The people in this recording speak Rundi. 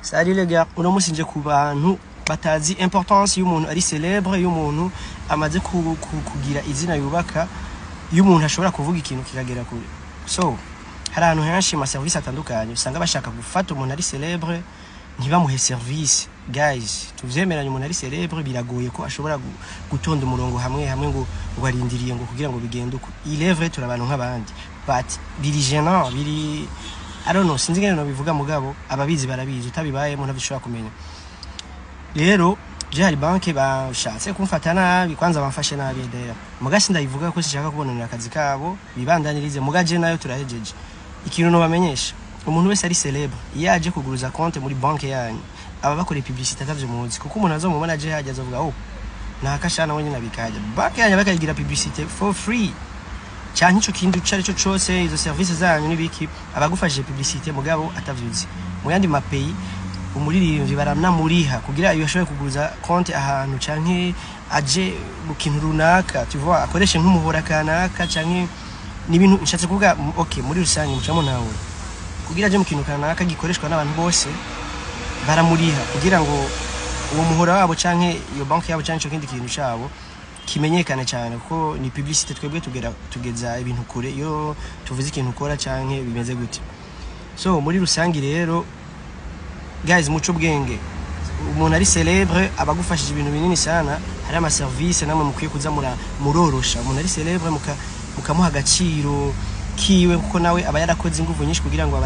Salut les gars, uno musi nje ku bantu batazi importance y'umuntu ari célèbre, y'umuntu amaze kugira izina yubaka, y'umuntu ashobora kuvuga ikintu kikagera kure. So hari ahantu henshi ma service atandukanye usanga bashaka gufata umuntu ari célèbre ntibamuhe service. Guys, tuvyemeranye, umuntu ari célèbre biragoye ko ashobora gutonda umurongo hamwe hamwe ngo arindiriye ngo kugira ngo bigende uko. Il est vrai, turi abantu nk'abandi, but biri gênant, biri, I don't know, sinzi ingene nobivuga, mugabo ababizi barabizi, utabibayemo ntavyo ushobora kumenya. Rero je hari banke bashatse kumfata nabi, kwanza bamfashe nabi dera, muga sindayivuga ko sinshaka kubonanira akazi kabo, bibandanirize. Muga je nayo turahejeje. Ikintu nobamenyesha, umuntu wese ari célèbre iyo aje kuguruza compte muri banke yanyu, aba bakora publicité atavyo muzi, kuko umuntu azomubona aje hajya azovuga: "Oh, nakashana wenyine abikajya." Banke yanyu bakayigira publicité for free, canke ico kintu ico arico cose, izo service zanyu n'ibiki, abagufashije publicité mugabo atavyuzi. Mu yandi ma pays umuririmbyi baranamuriha kugira iyo ashobore kuguza konti ahantu, canke aje mu kintu runaka, tu vois, akoreshe nk'umuhora kanaka, canke n'ibintu nshatse kuvuga. Okay, muri rusange mucamo ntahura, kugira aje mu kintu kanaka gikoreshwa n'abantu bose baramuriha kugira ngo uwo muhora wabo canke iyo banki yabo canke ico kindi kintu cabo kimenyekane cyane, kuko ni publicité. Twebwe tugera tugeza ibintu kure iyo tuvuze ikintu ukora canke bimeze gute. So muri rusange rero guys, muco ubwenge, umuntu ari célèbre abagufashije ibintu binini sana. Hari ama service namwe mukwiye kuza murorosha umuntu ari célèbre, mukamuha agaciro kiwe, kuko nawe aba yarakoze ingufu nyinshi kugira ngo